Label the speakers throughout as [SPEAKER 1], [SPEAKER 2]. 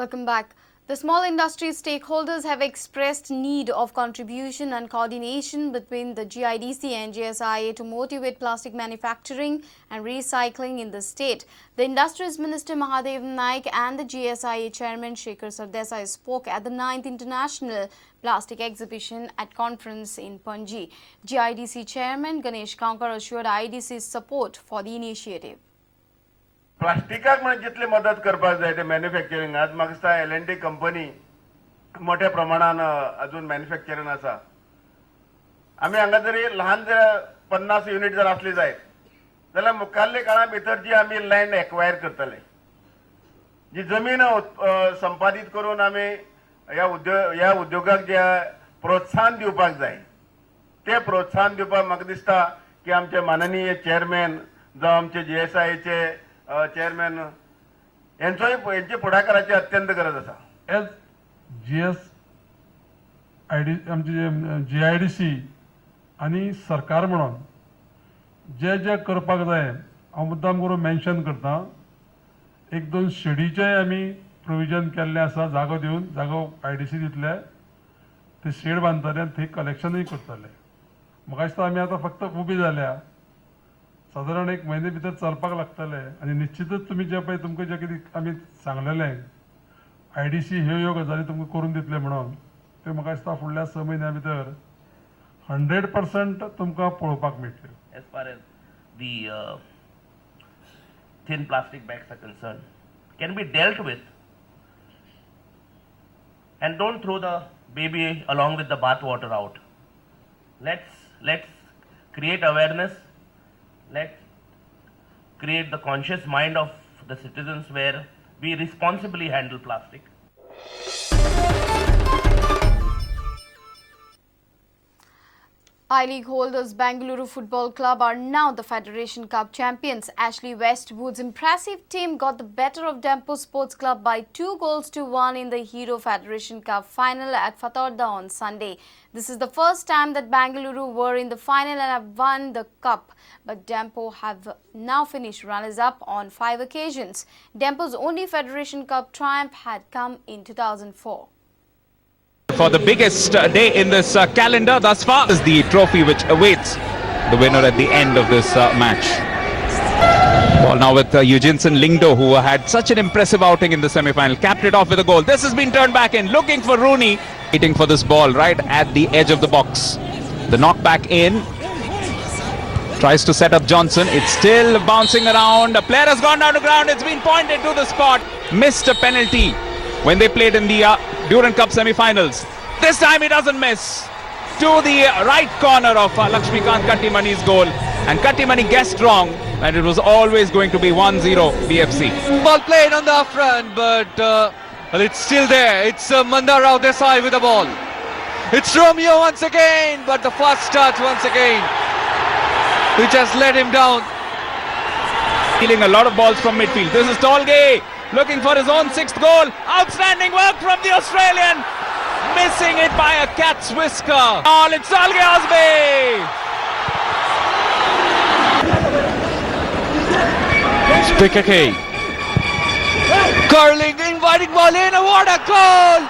[SPEAKER 1] Welcome back. The small industry stakeholders have expressed need of contribution and coordination between the GIDC and GSIA to motivate plastic manufacturing and recycling in the state. The Industries Minister Mahadev Naik and the GSIA Chairman Shekhar Sardesai spoke at the 9th International Plastic Exhibition at conference in Panji. GIDC Chairman Ganesh Kankar assured IDC's support for the initiative.
[SPEAKER 2] प्लास्टिकाक म्हणून जितली मदत करपाक जाय ते मॅन्युफॅक्चरिंगात, म्हाका दिसता L N T company मोठ्या प्रमाणान अजून मॅन्युफॅक्चरींग आसा. आमी हांगा जरी ल्हान जर 50 युनीट जर आसली जायत जाल्यार मुखाल्ल्या काळा भितर जी आमी लँड एक्वायर करतले, जी जमीन संपादीत करून आमी ह्या उद्योगाक जे प्रोत्साहन दिवपाक जाय ते प्रोत्साहन दिवपाक म्हाका दिसता की आमचे माननीय चेअरमॅन जावं आमचे जी एस आयचे चेअरमॅन यांचोय हेंचे फुडाकाराची अत्यंत गरज आसा.
[SPEAKER 3] एज जीएसआयडी, आमचे जीआयडीसी आनी सरकार म्हणून जे जे करपाक जाय, हांव मुद्दाम करून मेन्शन करता. एक दोन शेडीचेय आमी प्रोविजन केल्लें आसा. जागो दिवन, जागो आयडीसी दितले, ते शेड बांदतले आनी थंय कलेक्शनूय करतले. म्हाका दिसता आमी आतां फक्त उबी जाल्या, सादारण एक म्हयने भितर चलपाक लागतले आनी निश्चितच तुमी जे पळय तुमकां जें कितें आमी सांगलेलें, आयडीसी ह्यो ह्यो गजाली तुमकां करून दितले म्हणून, त्यो म्हाका दिसता फुडल्या 6 म्हयन्या भितर 100% तुमकां पळोवपाक मेळटल्यो.
[SPEAKER 4] As far as the thin plastic bags are concerned, can be dealt with, and don't throw the baby along with the bath water out. Let's create awareness, let's create the conscious mind of the citizens where we responsibly handle plastic.
[SPEAKER 1] I-League holders Bengaluru Football Club are now the Federation Cup champions. Ashley Westwood's impressive team got the better of Dempo Sports Club by 2-1 in the Hero Federation Cup final at Fatorda on Sunday. This is the first time that Bengaluru were in the final and have won the cup, but Dempo have now finished runners-up on 5 occasions. Dempo's only Federation Cup triumph had come in 2004.
[SPEAKER 5] For the biggest day in this calendar thus far is the trophy which awaits the winner at the end of this match. Ball now with Eugeneson Lyngdoh, who had such an impressive outing in the semi-final, capped it off with a goal. This has been turned back in, looking for Rooney, waiting for this ball right at the edge of the box. The knockback in, tries to set up Johnson. It's still bouncing around. A player has gone down to ground. It's been pointed to the spot. Missed a penalty when they played in the Durand Cup semi-finals. This time he doesn't miss. To the right corner of Lakshmikant Kattimani's goal. And Kattimani guessed wrong, and it was always going to be 1-0 BFC.
[SPEAKER 6] Ball played on the front, but well, it's still there. It's Mandar Rao Desai with the ball. It's Romeo once again, but the first touch once again, which has let him down.
[SPEAKER 5] Stealing a lot of balls from midfield. This is Tolgay looking for his own 6th goal. Outstanding work from the Australian. Missing it by a cat's whisker. Oh, it's Tolgay Osby.
[SPEAKER 6] It's PKK. Curling, inviting ball in. What a goal!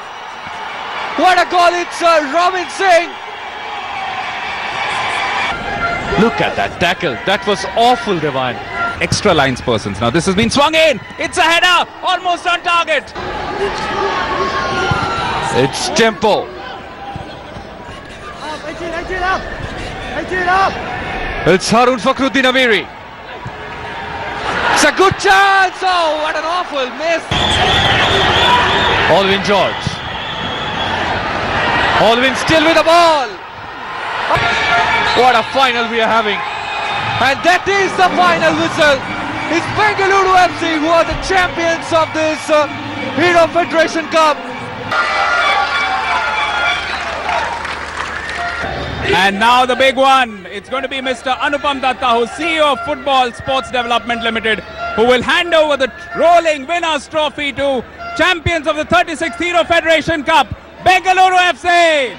[SPEAKER 6] What a goal! It's Robin Singh. Look at that tackle. That was awful, Devine.
[SPEAKER 5] Extra lines persons. Now this has been swung in. It's a header. Almost on target.
[SPEAKER 6] It's Dempo. It's Harun Fakhruddin Amiri. It's a good chance. Oh, what an awful miss. Alvin George. Alvin still with the ball. What a final we are having. And that is the final whistle. It's Bengaluru FC who are the champions of this Hero Federation Cup.
[SPEAKER 5] And now the big one. It's going to be Mr. Anupam Datta, who's CEO of Football Sports Development Limited, who will hand over the rolling winners trophy to champions of the 36th Hero Federation Cup, Bengaluru FC.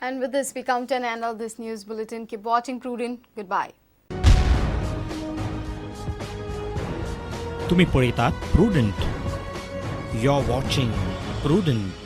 [SPEAKER 1] And with this, we come to an end of this news bulletin. Keep watching Prudent. Goodbye.
[SPEAKER 7] तुम्ही पळयतात Prudent. You are watching Prudent.